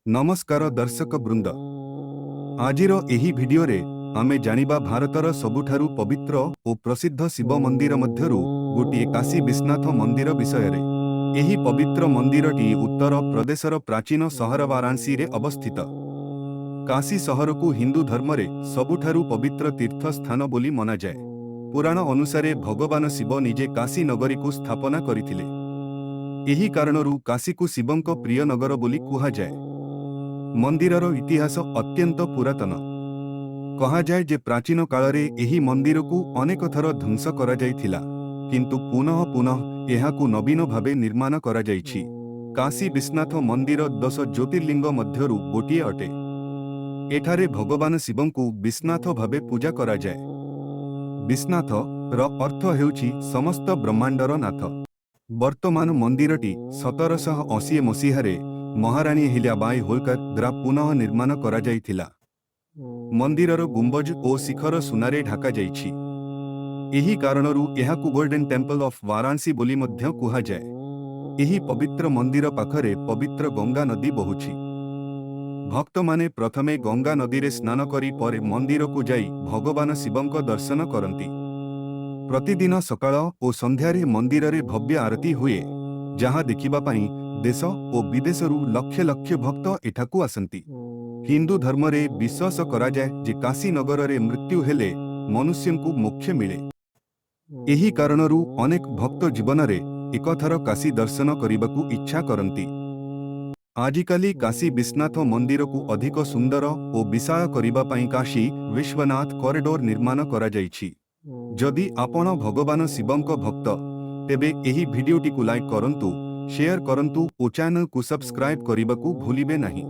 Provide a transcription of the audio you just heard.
ନମସ୍କାର ଦର୍ଶକ ବୃନ୍ଦ। ଆଜିର ଏହି ଭିଡିଓରେ ଆମେ ଜାଣିବା ଭାରତର ସବୁଠାରୁ ପବିତ୍ର ଓ ପ୍ରସିଦ୍ଧ ଶିବ ମନ୍ଦିର ମଧ୍ୟରୁ ଗୋଟିଏ କାଶୀ ବିଶ୍ୱନାଥ ମନ୍ଦିର ବିଷୟରେ। ଏହି ପବିତ୍ର ମନ୍ଦିରଟି ଉତ୍ତର ପ୍ରଦେଶର ପ୍ରାଚୀନ ସହର ବାରାଣସୀରେ ଅବସ୍ଥିତ। କାଶୀ ସହରକୁ ହିନ୍ଦୁ ଧର୍ମରେ ସବୁଠାରୁ ପବିତ୍ର ତୀର୍ଥ ସ୍ଥାନ ବୋଲି ମନାଯାଏ। ପୁରାଣ ଅନୁସାରେ ଭଗବାନ ଶିବ ନିଜେ କାଶୀ ନଗରୀକୁ ସ୍ଥାପନା କରିଥିଲେ। ଏହି କାରଣରୁ କାଶୀକୁ ଶିବଙ୍କ ପ୍ରିୟ ନଗର ବୋଲି କୁହାଯାଏ। ମନ୍ଦିରର ଇତିହାସ ଅତ୍ୟନ୍ତ ପୁରାତନ। କୁହାଯାଏ ଯେ ପ୍ରାଚୀନ କାଳରେ ଏହି ମନ୍ଦିରକୁ ଅନେକ ଥର ଧ୍ୱଂସ କରାଯାଇଥିଲା, କିନ୍ତୁ ପୁନଃ ପୁନଃ ଏହାକୁ ନବୀନ ଭାବେ ନିର୍ମାଣ କରାଯାଇଛି। କାଶୀ ବିଶ୍ୱନାଥ ମନ୍ଦିର 10 ଜ୍ୟୋତିର୍ଲିଙ୍ଗ ମଧ୍ୟରୁ ଗୋଟିଏ ଅଟେ। ଏଠାରେ ଭଗବାନ ଶିବଙ୍କୁ ବିଶ୍ୱନାଥ ଭାବେ ପୂଜା କରାଯାଏ। ବିଶ୍ୱନାଥ ର ଅର୍ଥ ହେଉଛି ସମସ୍ତ ବ୍ରହ୍ମାଣ୍ଡର ନାଥ। ବର୍ତ୍ତମାନ ମନ୍ଦିରଟି 1780 ମସିହାରେ ମହାରାଣୀ ଅହିଲ୍ୟାବାଇ ହୋଲକର ଦ୍ୱାରା ପୁନଃ ନିର୍ମାଣ କରାଯାଇଥିଲା। ମନ୍ଦିରର ଗୁମ୍ବଜ ଓ ଶିଖର ସୁନାରେ ଢାକାଯାଇଛି। ଏହି କାରଣରୁ ଏହାକୁ ଗୋଲ୍ଡେନ୍ ଟେମ୍ପଲ ଅଫ୍ ବାରାଣସୀ ବୋଲି ମଧ୍ୟ କୁହାଯାଏ। ଏହି ପବିତ୍ର ମନ୍ଦିର ପାଖରେ ପବିତ୍ର ଗଙ୍ଗା ନଦୀ ବହୁଛି। ଭକ୍ତମାନେ ପ୍ରଥମେ ଗଙ୍ଗା ନଦୀରେ ସ୍ନାନ କରି ପରେ ମନ୍ଦିରକୁ ଯାଇ ଭଗବାନ ଶିବଙ୍କ ଦର୍ଶନ କରନ୍ତି। ପ୍ରତିଦିନ ସକାଳ ଓ ସନ୍ଧ୍ୟାରେ ମନ୍ଦିରରେ ଭବ୍ୟ ଆରତୀ ହୁଏ, ଯାହା ଦେଖିବା ପାଇଁ ଦେଶ ଓ ବିଦେଶରୁ ଲକ୍ଷ ଲକ୍ଷ ଭକ୍ତ ଏଠାକୁ ଆସନ୍ତି। ହିନ୍ଦୁ ଧର୍ମରେ ବିଶ୍ୱାସ କରାଯାଏ ଯେ କାଶୀ ନଗରରେ ମୃତ୍ୟୁ ହେଲେ ମନୁଷ୍ୟଙ୍କୁ ମୋକ୍ଷ ମିଳେ। ଏହି କାରଣରୁ ଅନେକ ଭକ୍ତ ଜୀବନରେ ଏକଥର କାଶୀ ଦର୍ଶନ କରିବାକୁ ଇଚ୍ଛା କରନ୍ତି। ଆଜିକାଲି କାଶୀ ବିଶ୍ୱନାଥ ମନ୍ଦିରକୁ ଅଧିକ ସୁନ୍ଦର ଓ ବିଶାଳ କରିବା ପାଇଁ କାଶୀ ବିଶ୍ୱନାଥ କରିଡୋର ନିର୍ମାଣ କରାଯାଇଛି। ଯଦି ଆପଣ ଭଗବାନ ଶିବଙ୍କ ଭକ୍ତ, ତେବେ ଏହି ଭିଡିଓଟିକୁ ଲାଇକ୍ କରନ୍ତୁ, ସେୟାର କରନ୍ତୁ ଓ ଚ୍ୟାନେଲକୁ ସବସ୍କ୍ରାଇବ୍ କରିବାକୁ ଭୁଲିବେ ନାହିଁ।